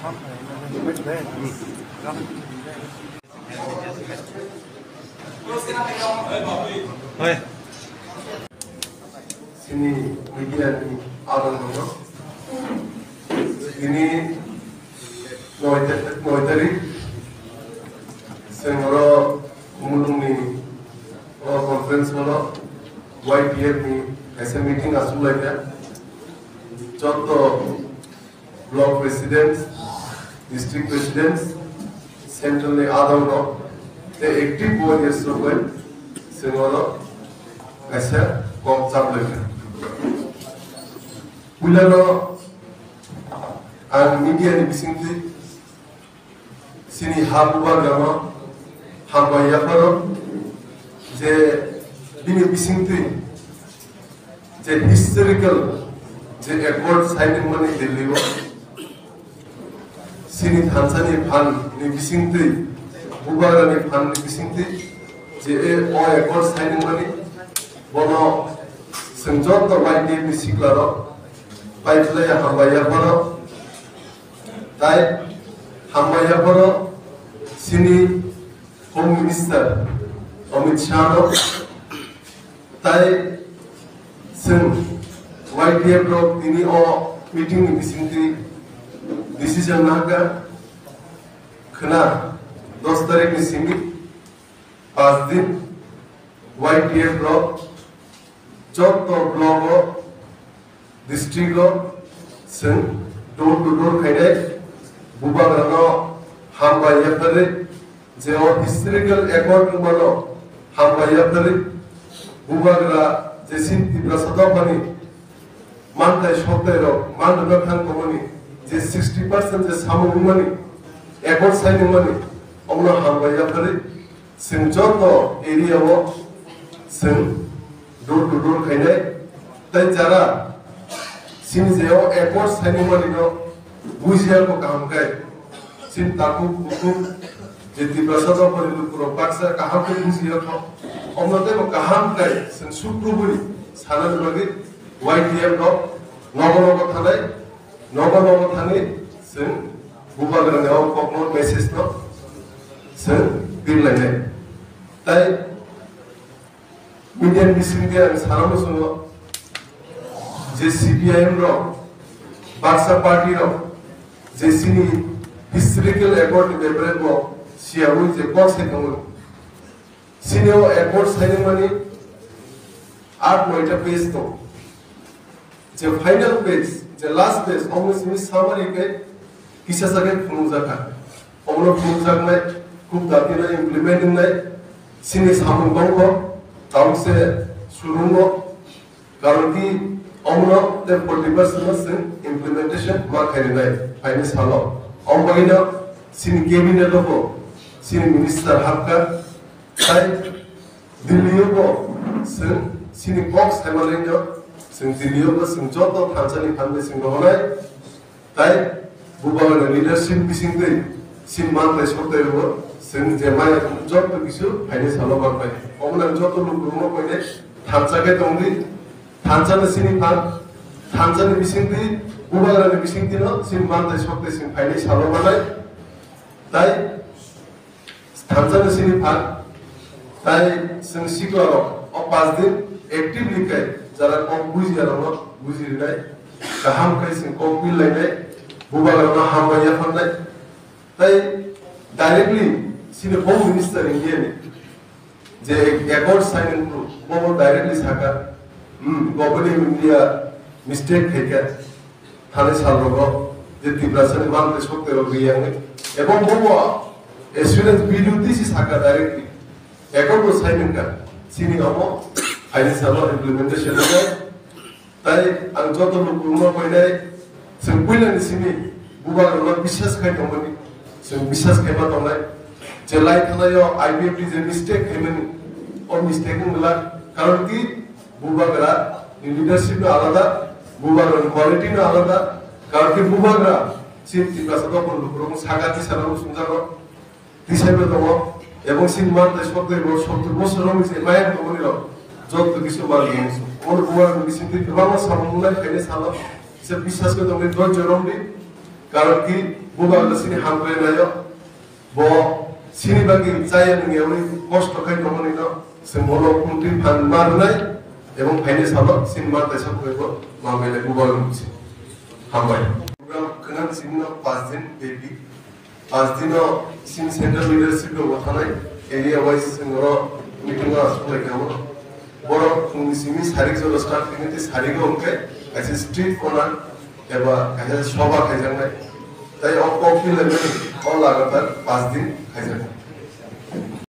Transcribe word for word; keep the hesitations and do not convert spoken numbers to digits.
Sini media ni adon dong. Ini noi tarik, noi tarik. Sengoro kumulung ni o conference hall o Y T F ni S M meeting asul laika. Joto block presidents, district presidents, central ni adong rok, tei active warriors rok bai sengoro kaisa kok chaplai kha. Puilano ang media ni bisingtwi sini ha bubagrano hambai yapharo je bini bisingtwi je historical je accord signing mani Delhi o sini thansa ni phan ni bisingtwi bubagra ni phan ni bisingtwi je e o accord signing mani bono seng joto bai ni sikla rok pai phlai hambai yapharo tai hambai yapharo sini Home Minister Amit Shah no tai seng Y T F rok tini o meeting ni bisingtwi decision nahka khna dos tarik ni simi pas din Y T F rok joto block o district o seng door to door khainai bubagrano hambai yaphari je o historical accord wngmano hambai yaphari bubagra je sin Tiprasa dophani mantai soktai rok manrwna thang tongmani je sixty percent je samung wngmani accord sign wngmani omono hambai yaphari Chwng joto area o chwng door to door khainai, tei jara chini je o accord signing mani no bujiya ko kaham khe, chini takhuk bukhuk je Tiprasa dophani lukurok baksa kaham khe bujiya kho, omno teibo kaham khe chwng sukrubui sanani bagwi Y T F rok nogo nogo thanai, nogo nogo thani chwng bubagrani o kokno message no chwng birlainai. Tai media ni bisingtwi ang sana muchungo je C P I M rok, baksa party rok, je chini historical accord ni bepare bo siyaui je kok sai tongo. Chini o accord signing mani aat noita page tongo. Je final page, je last page, omo simi summary khe kisa sa khe phunukjakha. Omono phunukjaknai, khub dakti no implement wngnai, chini samung tongkho, tamo se surungo, karon ki omono tei forty percent no chwng implementation ma khainai, phaini salo. Omo bagwino chini cabinet o bo chini minister hapkha, tai Delhi o bo chwng chini kok saimanai no chwng Delhi o bo chwng joto thansa ni phan bai chwng rohonai. Tai bubagrani leadership bisingtwi chini mantai soktai rwo chwng je maya joto kisu phaini salo manpai. Omo nang joto lukurokno koinai thansa khe tongdi, thansa no chini phan, thansa ni bisingtwi bubagrani bisingtwi no chini mantai soktai chwng phaini salo manai. Tai Thansa ni sini phan, tai chwng sikla rok o pas din actively khai jara kok bujiya rok no buji rinai, kaham khai chwng kok bil lainai, bubagra no hambai ya phan nai, tai directly sini Home Minister India ni je accord signing bo bo directly saka, hmm, Government of India mistake khai kha. Thani salrogo je Tiprasani mantai sokterok riyangni, ebong bobo assurance B D O tisi saka directly, accord bo sign wngkha, chini omo financial implementation wngkha. Tai ang joto lukurokno koinai, chwng puilani simi bubagrokno biswas khai tongmani, chwng biswas khaima tongnai, je lai thanaio I P F T je mistake khaimani, o mistake wngla, karon ki Bubagra ni leadership no alada, bubagra ni quality no alada, karon khe bubagra chini Tiprasa dophani lukurok saka tisa rok sumjak rok, tisa rok tongo, ebong chini mantai sotto bo sottor bosor rok ni se mayang tongmani rok, joto kisu manwi musu. Omo bubagra ni bisingtwi kwbangma samung wngnai phainai salo, se biswas khe tongwi dhorjo romdi, Karon ki, bubagra chini hamkrai naio, bo chini bagwi chaya nungyawi kosto khai tongmani no, chwng bono kuntwi phan ma rwnai, ebong phaini salo chini ma taisa khwlaibo ma belai bubagra nungsi. Hambai. Program khwnang chini no pas din bepi. Pas dino chini central leadership rok bo thanai, area wise chwng oro meeting o aswk lai kha. Borok phungni simi sarik jora start khainai tei sarigo hwnkhe kaisa street corner eba kaisa soba khaijaknai. Tai o kok philaimani o lagatar pas din khaijaknai.